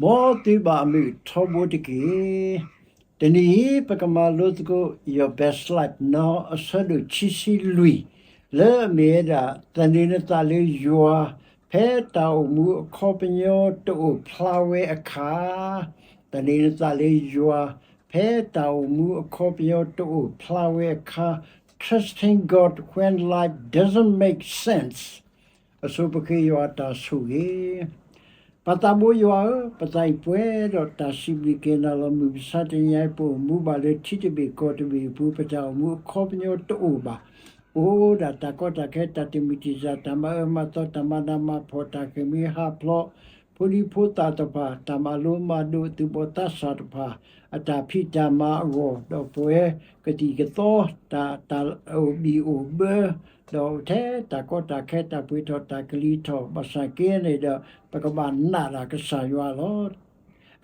မ်သုဘၣ်အမုာ်ထီဘိတက့ၢ်. တနံၤအံၤ ပကမၤလိသကိး Your Best Life နီၢ်အဆၢဒိၣ်ခံဆံလွံၢ် လၢအမ့ၢ်ဝဲဒၣ် သန့ၤနသးလၢယွၤ ဖဲတၢ်အိၣ်မူအခီပညီတအိၣ်ဖျါဝဲအခါ, သန့ၤနသးလၢယွၤ ဖဲတၢ်အိၣ်မူအခီပညီတအိၣ်ဖျါဝဲအခါ, Trusting God When Life Doesn't Make Sense အဆိပဃ့ယွၤအတၢ်ဆိၣ်ဂ့ၤ. ပၢ်သးဘိယွၤဧၢ, ပသးအံၤပှဲၤဒီးတၢ်စံးဘျုးက့ၤနၤလီၤ. မုၢ်မဆါတနံၤအံၤ ပအိၣ်မူဘၣ်လၢထံတဘ့ၣ်ကီၢ်တဘ့ၣ်အပူၤ, ပတၢ်အိၣ်မူအခီပညီတအိၣ်ဘၣ်, အိၣ်ဒၣ်တၢ်ကီတၢ်ခဲ တၢ်တမုာ်တၢ်စၢ်, တၢ်မၤအၢမၤသီ, တၢ်မၤနးမၤဖှီၣ်, တၢ်ဃ့ၢ်မှံဟးဖျိး, ဖိဒံဖိသၣ်တဖၣ် တၢ်မၤလိမၤဒိး, သူၣ်ဘီၣ်သးစၢ်တဖၣ် အတၢ်ဖံးတၢ်မၤအဂီၢ်, ဒီးပဝဲကသံၣ်ကသီ တၢ် တၢ်အိၣ်ဘံၣ်အိၣ်ဘၢ, ဒီးထဲတၢ်ကီတၢ်ခဲ တၢ်ပှ့ၤထီၣ်တၢ်ကလံၤထီၣ်, ဘၣ်ဆၣ်က့န့ၣ်ဒီး ပကဘၣ်နာ်ဒၣ်ကစၢ်ယွၤလီ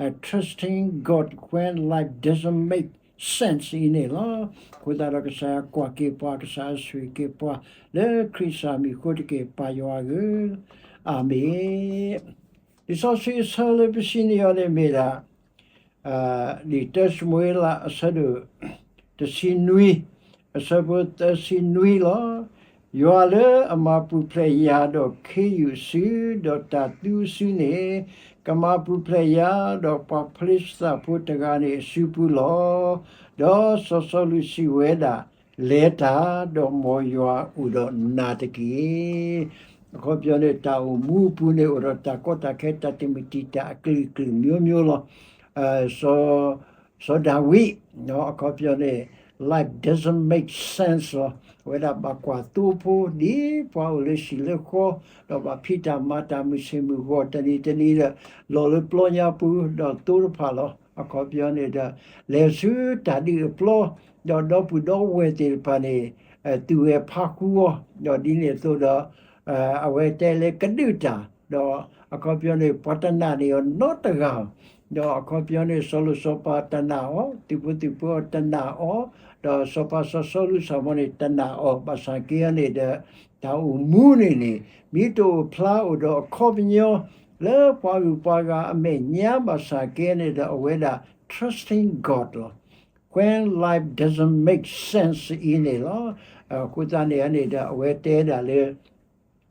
ၤ. Trusting God when life doesn't make sense အံၤန့ၣ်လီၤ. အဃိသတးဒီးကစၢ်ယွၤကွၢ်က့ၤပှၤ, ကစၢ်ယွၤဆိၣ်ဂ့ၤက့ၤပှၤ လၢခရံာ်ကစၢ်မံၤအဃိတက့ၢ်, ပၢ်ယွၤဧၢ, အၤမ့ၣ်. လံာ်စီဆှံအဆၢလၢပစံးန့ၢ်အီၤန့ၣ်မ့ၢ်ဒၣ် လံာ်တၢၡမူၤအ့လး အဆၢဒိၣ်တဆံနွံ, အဆၢဖိသၢဆံနွံလီၤ. ယွၤလၢအမၤပူၤဖျဲးယၤဒီးခ့ယုၢ်အစု, ဒီးတၢ်သူအစုန့ၣ်, ကမၤပူၤဖျဲးယၤဒီးပှၤဖလ့ၡသးဖိတဂၤန့ၣ်အစုပူၤလီၤ. ဒီးစီၤစီလူးစံးဝဲဒၣ်, လဲၤတၢ်, ဒီးမ်ယွၤအိၣ်ဒီးနၤတက့ၢ်. အခီပညီန့ၣ် တၢ်အိၣ်မူအပူၤန့ၣ် အိၣ်ဒီးတၢ်ကီတၢ်ခဲ တၢ်တမုာ်တံာ်တာ်အကလုာ်ကလုာ်မျိုးမျိုးလီၤ. စီၤ စီၤဒၤဝံး အခီပညီန့ၣ် life doesn't make sense လီၤ. အဝဲဒၣ်ဘၣ်ကွၢ်သိဖိ ဒ်ပှၤအိၣ်လၢဟံၣ်လၢဃီ, ဒီးဘၣ်ဖံးတၢ်မၤတၢ်မုၢ်ဆ့ၣ်မုၢ်ဂီၤ တနံၤတနံၤဒီး လီၤလၢပျီညါပူၤ ဒီးသိတဖၣ်လီၤ. အခီပညီန့ၣ်ဒီး လဲၤဆူတၢ်ဒုးအပျီ, ဒီးဒီပုၢ်ဒီဝဲၢ်သ့ၣ်တဖၣ်န့ၣ် သူၣ်ဝဲဖးဃူအီၤ, ဒီးဒ်န့ၣ်အသိးဒီး အဝဲတဲလၢကဒုးတၢ်, ဒီးအခီပညီန့ၣ် ပှၤတနာ်န့ၢ်အီၤနီတဂၤ, ဒီးအခီပညီန့ၣ် စီၤလိၤစီၤပၤတနာ်အီၤ, သုးဖိသုးဖိတနာ်အီၤ, ဒီးစီၤပၤစီၤစီလူးစၢ်မီန့ၣ် တနာ်အီၤ, ဘၣ်ဆၣ်က့န့ၣ်ဒီး တၢ်အိၣ်မူန့ၣ်န့ၣ် မ့ၢ်တအိၣ်ဖျါအိၣ်ဒီးအခီပညီ လၢပှၤဂုၤပှၤဂၤအမဲာ်ညါ ဘၣ်ဆၣ်က့န့ၣ်ဒီး အဝဲဒၣ် trusting God လီၤ. When life doesn't make sense အံၤန့ၣ်လီၤ. အဃိသတးန့ၣ်န့ၣ်ဒီး အဝဲတဲဒၣ်လၢ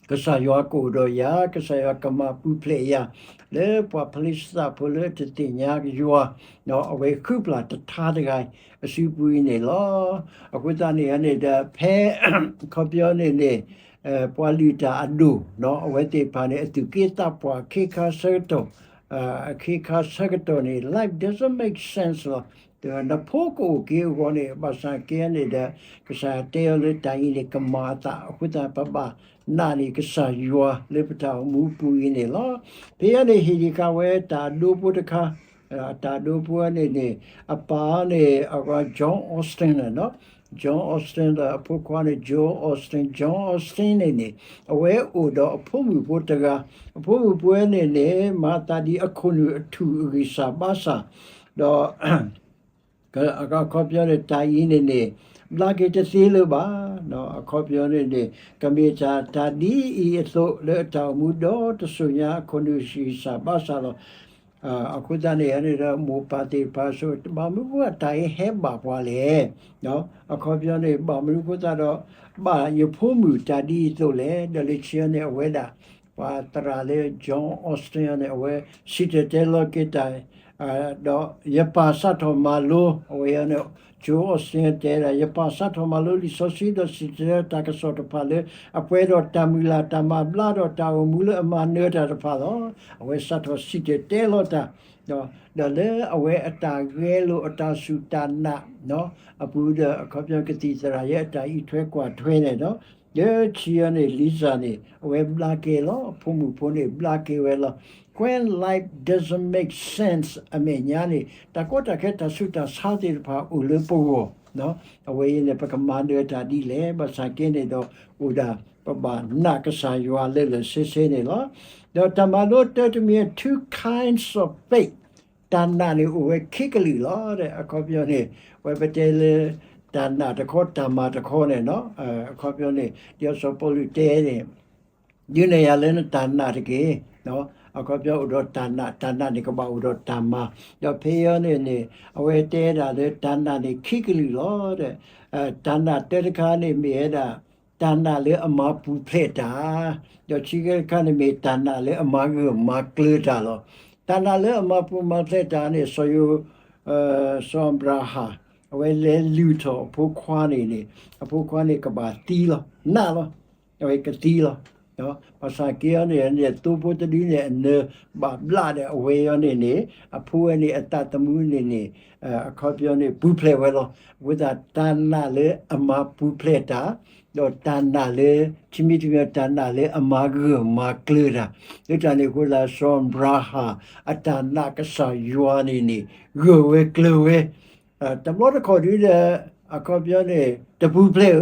ကစၢ်ယွၤကအိၣ်ဒီးယၤ, ကစၢ်ယွၤကမၤပူၤဖျဲးယၤ လၢပှၤဖလ့ၡသးဖိလၢအတသ့ၣ်ညါယွၤ, ဒီးအဝဲဃုဖျၢၣ်တထါတဂၤအံၤအစုပူၤအံၤန့ၣ်လီၤ. အဃိသတးန့ၣ်န့ၣ်ဒီး ဖဲ အခီပညီန့ၣ်န့ၣ် ပှၤလုၢ်တၢ်အဒိၣ် အဝဲသ့ၣ်တဖၣ်န့ၣ် အသူၣ်က့သးပှၢ်အခ့ခါဆၢကတီၢ်, အခ့ခါဆၢကတီၢ်န့ၣ် life doesn't make sense လီၤ. နဖိကအိၣ်က့ၤအဂီၢ်န့ၣ် ဘၣ်ဆၣ်က့န့ၣ်ဒီး ကစၢ်ယွၤတဲအီၤလၢတၢ်အံၤန့ၣ် ကမၤအသး, အဃိသတးပဘၣ်နာ်န့ၢ်ကစၢ်ယွၤလၢပတၢ်အိၣ်မူအပူၤအံၤန့ၣ်လီၤ. ဖဲအံၤန့ၣ် ဟ့ၣ်ဒံးဃာ်ဝဲတၢ်အဒိဖိတခါ, တၢ်အဒိဖိန့ၣ်န့ၣ် အပၢ်န့ၣ် အ John Osteen န့ၣ်, John Osteen ဒီးအဖိခွါန့ၣ် Joel Osteen, John Osteen န့ၣ်န့ၣ် အဝဲအိၣ်ဒီးအဖိမုၣ်ဖိတဂၤ, အဖိမုၣ်ဖိန့ၣ်န့ၣ် မၤအသးဒ်အခိၣ်နူာ်အထူၣ်အဂံၢ်စၢ်ဘါစၢ်, ဒီး အခီပညီန့ၣ် တၢ်အံၤန့ၣ်န့ၣ် ဘျါက့ၤတသ့လၢၤဘၣ်. အခီပညီန့ၣ်န့ၣ် ကမ့ၢ်တၢ်တၢ်ဒ်အံၤအသိး လၢအတၢ်အိၣ်မူဒီတစိၤညါ အခိၣ်နူာ်အဂံၢ်စၢ်ဘါစၢ်လီၤ. အဃိသတးန့ၣ်န့ၣ်ဒီး မိၢ်ပၢ်သ့ၣ်တဖၣ်ဆိ ဘၣ်မနုၤဃိတၢ်အံၤဟဲဘၣ်ပှၤလဲၣ်. အခီပညီန့ၣ် ဘၣ်မနုၤဃိသတးဒီး ဘၣ်ယဖိမုၣ်တၢ်ဒ်အံၤအသိးလဲၣ်. ဒီးလၢခံန့ၣ် အဝဲဒၣ် ပှၤသရၣ်လၢ John Osteen န့ၣ် အဝဲစံၣ်တဲၤတဲလီၤက့ၤတၢ် ဒီးယပၢ်စးထီၣ်မၤလိ, အဝဲန့ၣ် John Osteen တဲဒၣ် ယပၢ်စးထီၣ်မၤလိလံာ်စီဆှံဒီးစံၣ်တဲၤတဲလီၤတၢ်ကစီၣ်တဖၣ်လၢ အပှဲၤဒီးတၢ်မုၢ်လၢ်တၢ်မၤဘျါဒီးတၢ်အိၣ်မူလၢအမၤနၢၤတၢ်တဖၣ်လီၤ. အဝဲစးထီၣ်စံၣ်တဲၤတဲလီၤတၢ် ဒီးလၢအဝဲအတၢ်ဂဲၤလိာ်အတၢ်စူၢ်တၢ်နာ် အပူၤဒီး အခီပညီကသံၣ်သရၣ်ယဲအတၢ်အံးထွဲကွၢ်ထွဲန့ၣ်ဒီး လၢခံန့ၣ် Lisa န့ၣ် အဝဲဘျါက့ၤလီၤ. အဖိမုၣ်ဖိန့ၣ် ဘျါက့ၤဝဲလီၤ. When life doesn't make sense အမဲာ်ညါန့ၣ် တၢ်ကီတၢ်ခဲတၢ်ဆူးတၢ်ဆါသ့ၣ်တဖၣ်အိၣ်လၢပဂီၢ်, အဝဲအံၤန့ၣ် ပကမၤနၢၤတၢ်ဒ်လဲၣ်. ဘၣ်ဆၣ်က့န့ၣ်ဒီး အိၣ်ဒၣ် ပဘၣ်နာ်ကစၢ်ယွၤလၢလၢာ်ဆ့ဆ့န့ၣ်လီၤ. ဒီးတၢ်မၤလိတၢတမံၤ two kinds of faith တၢ်နာ်န့ၣ်အိၣ်ဝဲခံကလုာ်လီၤ. အခီပညီန့ၣ် အဝဲပတဲလၢ တၢ်နာ်တခီ တၢ်မၤတခီန့ၣ်, အခီပညီန့ၣ် ဒ်စီၤပီလူးတဲန့ၣ် ဒုးနဲၣ်ယၤလၢနတၢ်နာ်တက့ၢ်. အခီပညီအိၣ်ဒီးတၢ်နာ်, တၢ်နာ်န့ၣ်ကဘၣ်အိၣ်ဒီးတၢ်မၤ, ဒီးဖဲအံၤန့ၣ်န့ၣ် အဝဲတဲဒၣ်လၢတၢ်နာ်န့ၣ်ခံကလုာ်လီၤ. တၢ်နာ်တၢတခါန့ၣ်မ့ၢ်ဝဲဒၣ် တၢ်နာ်လၢအမၤပူၤဖျဲးတၢ်, ဒီးခံခါတခါန့ၣ်မ့ၢ်တၢ်နာ်လၢအမၤဂၢၢ်မၤကျၢၤတၢ်လီၤ. တၢ်နာ်လၢအမၤပူၤမၤဖျဲးတၢ်န့ၣ် စီၤယိၤ စီၤအၤဘြၤဟၣ် အဝဲလဲၤလုၢ်ထီၣ်အဖိခွါန့ၣ်န့ၣ် အဖိခွါန့ၣ်ကဘၣ်သံလီၤ, နာ်လီၤ, အဝဲကသံလီၤ. ဘၣ်ဆၣ်က့အီၤန့ၣ် သိဖိတဒုန့ၣ် အနၢၤဘၣ်ဘျးဒီးအဝဲအံၤန့ၣ်န့ၣ် အဖိဝဲန့ၣ်အသးသမူန့ၣ်န့ၣ် အခီပညီန့ၣ် ပူၤဖျဲးဝဲလီၤ. အဃိသတးတၢ်နာ်လၢအမၤပူၤဖျဲးတၢ် ဒီးတၢ်နာ်လၢ ခံမံၤတမံၤ တၢ်နာ်လၢအမၤဂၢၢ်မၤကျၢၤတၢ်, လၢတၢ်န့ၣ်အဃိသတး စီၤအၤဘြၤဟၣ် အတၢ်နာ်ကစၢ်ယွၤန့ၣ်န့ၣ် ဂၢၢ်ဝဲကျၢၤဝဲ, တဘျီတခီၣ်ဒုဒီး အခီပညီန့ၣ် တပူၤဖျဲးဧၢ,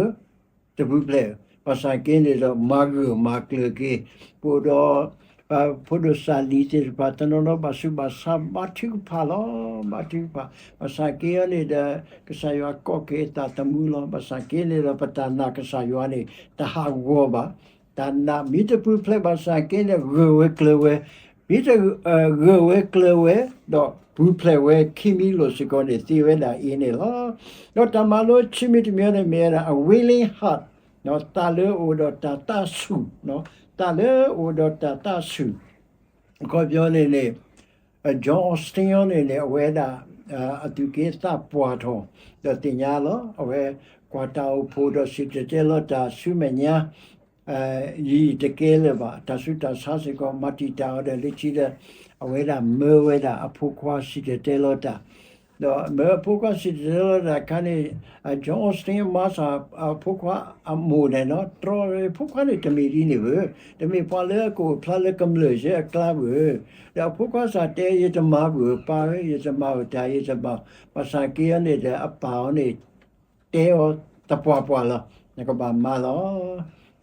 တပူၤဖျဲးဧၢ, ဘၣ်ဆၣ်က့န့ၣ်ဒီး မၤဂၢၢ်မၤကျၢၤက့ၤ, ပအိၣ်ဒီး ဖိဒိၣ်စၢ်လံၤသ့ၣ်တဖၣ် တနီၤနီၤဘၣ်ဆူးဘၣ်ဆါ ဘါထုကဖၣ်လီၤ, ဘါထုကဖၣ်, ဘၣ်ဆၣ်က့အီၤန့ၣ်ဒီး ကစၢ်ယွၤကိးက့ၤအသးသမူလီၤ. ဘၣ်ဆၣ်က့န့ၣ်ဒီး ပတၢ်နာ်ကစၢ်ယွၤန့ၣ် တဟးဂီၤဘၣ်. တၢ်နာ်မ့ၢ်တပူၤဖျဲးဘၣ်ဆၣ်က့န့ၣ် ဂၢၢ်ဝဲကျၢၤဝဲ, မ့ၢ်တဂၢၢ်ဝဲကျၢၤဝဲ ဒီးပူၤဖျဲးဝဲ ခံမံၤလိာ်စ့ၢ်ကီးန့ၣ် သ့ဝဲဒၣ်အံၤန့ၣ်လီၤ. ဒီးတၢ်မၤလိခံမံၤတမံၤန့ၣ်မ့ၢ်ဝဲဒၣ် a willing heart, သးလၢအအိၣ်ဒီးတၢ်သးဆူၣ်, သးလၢအအိၣ်ဒီးတၢ်သးဆူၣ်, အခီပညီန့ၣ်န့ၣ် John Osteen န့ၣ်န့ၣ် အဝဲဒၣ် အသူၣ်က့သးပှၢ်ထီၣ် ဒီးသ့ၣ်ညါလီၤ. အဝဲကွၢ်တၢ်အိၣ်ဖှိၣ်ဒီး စံၣ်တဲၤတဲလီၤတၢ်ဆူမဲာ်ညါ ယံာ်တကဲလၢၤဘၣ်, တၢ်ဆူးတၢ်ဆါစ့ၢ်ကီး မၤတံာ်တာ်အီၤဒီး လၢခံဒီး အဝဲဒၣ်မၢဝဲဒၣ်အဖိခွါ စံၣ်တဲၤတဲလီၤတၢ်, ဒီးမၢအဖိခွါ စံၣ်တဲၤတဲလီၤတၢ်အခါန့ၣ် John Osteen မၤစၢၤအဖိခွါအမိၢ်န့ၣ်နီၤ တြီ ဖိခွါန့ၣ်တမ့ၢ်ဒ်န့ၣ်ဘၣ်, တမ့ၢ်ပှၤလၢအကအိၣ်ဖျါလၢကမျၢၢ်ယဲအကျါဘၣ်, ဒီးအဖိခွါစ့ၢ်တဲ ယတမၤဘၣ် ပၢ်ဧၢ ယတမၤဘၣ်တၢ် ယတမၤ, ဘၣ်ဆၣ်က့အီၤန့ၣ်ဒီး အပၢ်အီၤန့ၣ် တဲအီၤသပှၢ်ပှၢ်လီၤ, နကဘၣ်မၤလီ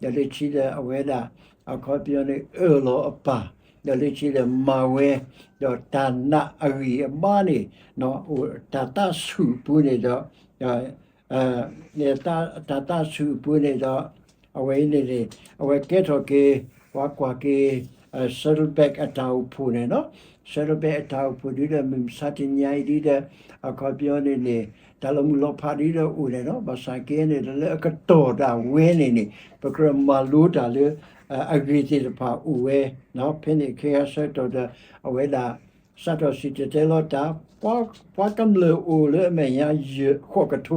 ၤ. ဒီးလၢခံဒီးအဝဲဒၣ် အခီပညီန့ၣ် အၢၣ်လီၤအပၢ်, ဒီးလၢခံဒီးမၤဝဲ, ဒီးတၢ်နာ်အဂံၢ်အဘါန့ၣ် အိၣ်တၢ်သးဆူၣ်အပူၤန့ၣ်ဒီး တၢ်သးဆူၣ်အပူၤန့ၣ်ဒီး အဝဲအံၤန့ၣ်န့ၣ် အဝဲကဲထီၣ်က့ၤ ပှၤကွၢ်က့ၤ Saddleback အတၢ်အိၣ်ဖှိၣ်န့ၣ်နီၤ, Saddleback အတၢ်အိၣ်ဖှိၣ်ဒ်ဒီး မုၢ်မဆါတနံၤအံၤဒ်ဒီး အခီပညီန့ၣ်န့ၣ် တၢ်လီၤမုၢ်လီၤဖးဒ်ဒီးအိၣ်န့ၣ်နီၤ, ဘၣ်ဆၣ်က့န့ၣ်ဒီး လၢအကတီၢ်ဒၣ်ဝဲန့ၣ်န့ၣ် ပကြၢးမၤလိတၢ်လၢ အဂ့ၢ်သ့ၣ်တဖၣ်အိၣ်ဝဲ, ဖဲန့ၣ်အခါဆၢကတီၢ်ဒီး အဝဲဒၣ် စးထီၣ်စံၣ်တဲၤတဲလီၤတၢ်, ပှၤကမျၢၢ်အိၣ်လၢအမဲာ်ညါယဲၢ်ဃိးကထိ,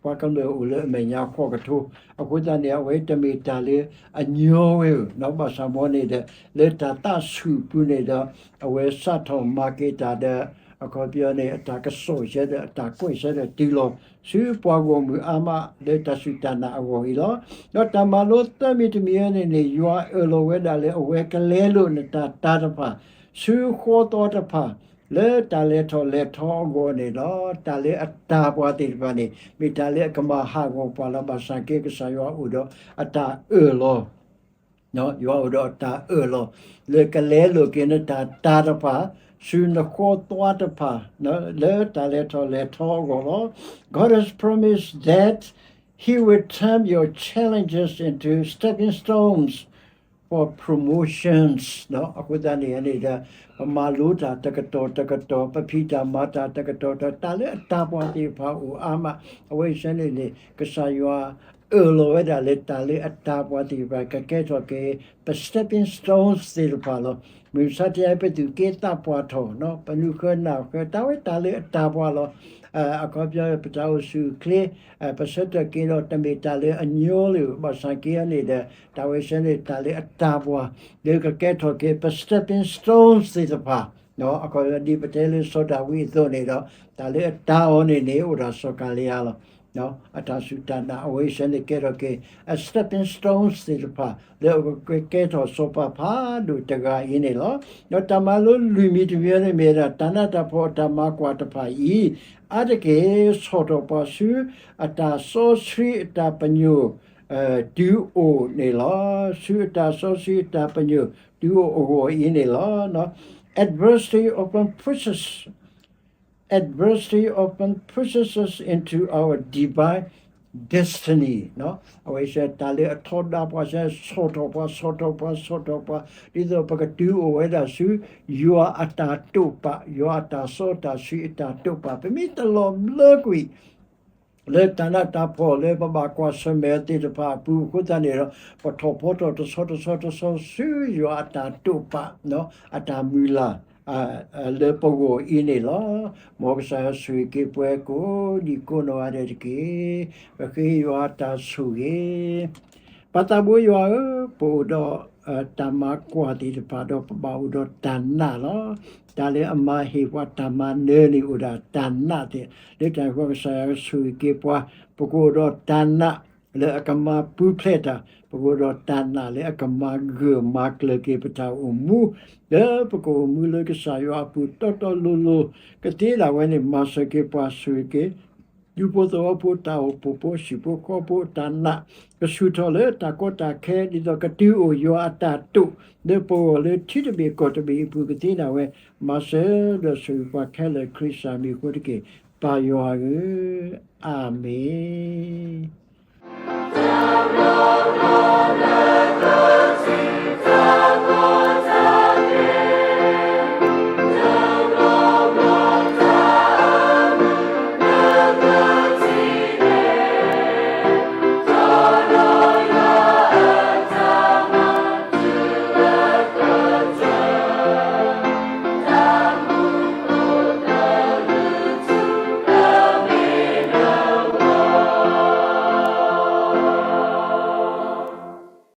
ပှၤကမျၢၢ်အိၣ်လၢအမဲာ်ညါဃိးကထိ, အဃိသတးန့ၣ် အဝဲတမ့ၢ်တၢ်လၢအညီဝဲဧၢ, ဘၣ်ဆၣ်မ်န့ၣ်ဒီး လၢတၢ်သးဆူၣ်အပူၤန့ၣ်ဒီး အဝဲစးထီၣ်မၤက့ၤတၢ်ဒီး အခီပညီန့ၣ် အတၢ်ကစီၣ်ဆၢဒီး အတၢ်ကွဲးဆၢဒီးတုၤလီၤ ဆူပှၤဂီၢ်မုၢ်အါမးလၢတၢ်စူၢ်တၢ်နာ်အဂီၢ်အံၤလီၤ. ဒီးတၢ်မၤလိသၢမံၤတမံၤန့ၣ်န့ၣ် ယွၤအၢၣ်လီၤဝဲဒၣ်လၢအဝဲကလဲလိာ်နတၢ်တၤတဖၣ် ဆူဃီသီတဖၣ် လၢတၢ်လဲၤထီၣ်လဲၤထီအဂီၢ်န့ၣ်လီၤ. တၢ်လၢအတၤပှၤသ့ၣ်တဖၣ်န့ၣ် မ့ၢ်တၢ်လၢအကမၤဟးဂီၤပှၤလီၤ. ဘၣ်ဆၣ်က့ကစၢ်ယွၤအိၣ်ဒီးအတၢ်အၢၣ်လီၤ ယွၤအိၣ်ဒီးအတၢ်အၢၣ်လီၤ လၢကလဲလိာ်က့ၤနတၢ်တၤတဖၣ် ဆူနဃီသီတဖၣ် လၢတၢ်လဲၤထီၣ်လဲၤထီအဂီၢ်လီၤ. God has promised that He will turn your challenges into stepping stones for promotions. အဃိသတးန့ၣ်န့ၣ်ဒီး ပမၤလိတၢ်တကတီၢ်တကတီၢ် ပဖံးတၢ်မၤတၢ်တကတီၢ်တကတီၢ် တၢ်လၢအတၤပှၤသ့ၣ်တဖၣ်အိၣ်အါမး အဝဲဆၢန့ၣ်န့ၣ် ကစၢ်ယွၤအၢၣ်လီၤဝဲဒၣ်လၢတၢ်လၢအတၤပှၤသ့ၣ်တဖၣ် ကကဲထီၣ်က့ၤ ပ stepping stones သ့ၣ်တဖၣ်လီၤ. မုၢ်မဆါတနံၤ ပသူၣ်က့သးပှၢ်ထီၣ် ပနူၤဃၢနၢ်ဃၢ တၢ်ဝဲတၢ်လၢအတၤပှၤလီၤ. အခီပညီ ပတၢ်အိၣ်ဆူၣ်အိၣ်ချ့ ပဆၢထၢၣ်က့ၤဒီး တမ့ၢ်တၢ်လၢအညီလၢၤ ဘၣ်ဆၣ်က့အီၤန့ၣ်ဒီး တၢ်ဝဲဆၢန့ၣ် တၢ်လၢအတၤပှၤ လၢကကဲထီၣ်က့ၤ ပ stepping stones သ့ၣ်တဖၣ် အခီပညီ ဒ်ပတဲလၢစီၤဒၤဝံးအသိးန့ၣ်ဒီး တၢ်လၢအတၤအီၤန့ၣ်န့ၣ် အိၣ်ဒၣ်စီၤကၤလံယါလီၤ. အတၢ်စူၢ်တၢ်နာ်အဝဲဆၢန့ၣ် ကဲထီၣ်က့ၤ အ stepping stones သ့ၣ်တဖၣ် လၢအကကဲထီၣ်စီၤပၤဖးဒိၣ်တဂၤအံၤန့ၣ်လီၤ. ဒီးတၢ်မၤလိလွံၢ်မံၤတမံၤန့ၣ်မ့ၢ်ဝဲဒၣ် တၢ်နးတၢ်ဖှီၣ်အတၢ်မၤကွၢ်တဖၣ်အံၤ အါတက့ၢ်ဆီၣ်ထီၣ်ပှၤဆူ အတၢ်စီဆှံအတၢ်ပညိၣ် တုၤအိၣ်န့ၣ်လီၤ. ဆူအတၢ်စီဆှံအတၢ်ပညိၣ်တုၤအိၣ်အဂီၢ်အံၤန့ၣ်လီၤ. Adversity often pushes, adversity often pushes us into our divine destiny အဝဲစ့ၢ်တၢ်လၢအထီဒါပှၤစ့ၢ် ဆီၣ်ထီၣ်ပှၤ ဆီၣ်ထီၣ်ပှၤ ဆီၣ်ထီၣ်ပှၤ ဒ်သိးပကတုၤအိၣ်ဝဲဒၣ်ဆူ ယွၤအတၢ်တိာ်ပာ် ယွၤအတၢ်စီတၢ်ဆှံအတၢ်တိာ်ပာ် ပမ့ၢ်တလီၤဘျၢကွံာ် လၢတၢ်နးတၢ်ဖှီၣ်လၢပဘၣ်ကွၢ်ဆၢၣ်မဲာ်သ့ၣ်တဖၣ်အပူၤအဃိသတးန့ၣ်ဒီး ပထီၣ်ဖီထီၣ်တဆီတဆီတဆီဆူယွၤအတၢ်တိာ်ပာ် အတၢ်မုၢ်လၢ် လၢပဂီၢ်အံၤန့ၣ်လီၤ. မ်ကစၢ်ယွၤဆိၣ်ဂ့ၤက့ၤပှၤကိးဒံးကိးနီၢ်ဂၤဒဲးတက့ၢ်. ပဃ့ယွၤတၢ်ဆိၣ်ဂ့ၤ ပၢ်သးဘိယွၤဧၢ, ပအိၣ်ဒီးတၢ်မၤကွၢ်သ့ၣ်တဖၣ်ဒီးပဘၣ်အိၣ်ဒီးတၢ်နာ်လီၤ. တၢ်လၢအမၤဟ့ၣ်ပှၤတၢ်မၤနၢၤန့ၣ်အိၣ်ဒၣ်တၢ်နာ်သ့ၣ်, လၢတၢ်န့ၣ်အဃိကစၢ်ယွၤဆိၣ်ဂ့ၤက့ၤပှၤ, ပကအိၣ်ဒီးတၢ်နာ် လၢအကမၤပူၤဖျဲးတၢ်, ပကအိၣ်ဒီးတၢ်နာ်လၢအကမၤဂၢၢ်မၤကျၢၤက့ၤပတၢ်အိၣ်မူ, လၢပကအိၣ်မူလၢကစၢ်ယွၤအပူၤတီတီလိၤလိၤ, ကသ့ဒၣ်ဝဲန့ၣ် မၤစၢၤက့ၤပှၤဆိၣ်ဂ့ၤက့ၤ ဒူဖိသဝီဖိတၢ်အိၣ်ဖှိၣ်ဖိ ဟံၣ်ဖိဃီဖိအတၢ်နာ်, ကဆူၣ်ထီၣ်လၢတၢ်ကီတၢ်ခဲ ဒ်သိးကတုၤအိၣ်ယွၤအတၢ်တိာ် လၢပဂီၢ်လၢထံတဘ့ၣ်ကီၢ်တဘ့ၣ်အပူၤကသ့ဒၣ်ဝဲ, မၤစၢၤဒီးဆိၣ်ဂ့ၤပှၤခဲလၢာ်ခရံာ်စၢ်မံၤအဃိတက့ၢ်. ပၢ်ယွၤဧၢ, အၤမ့ၣ်.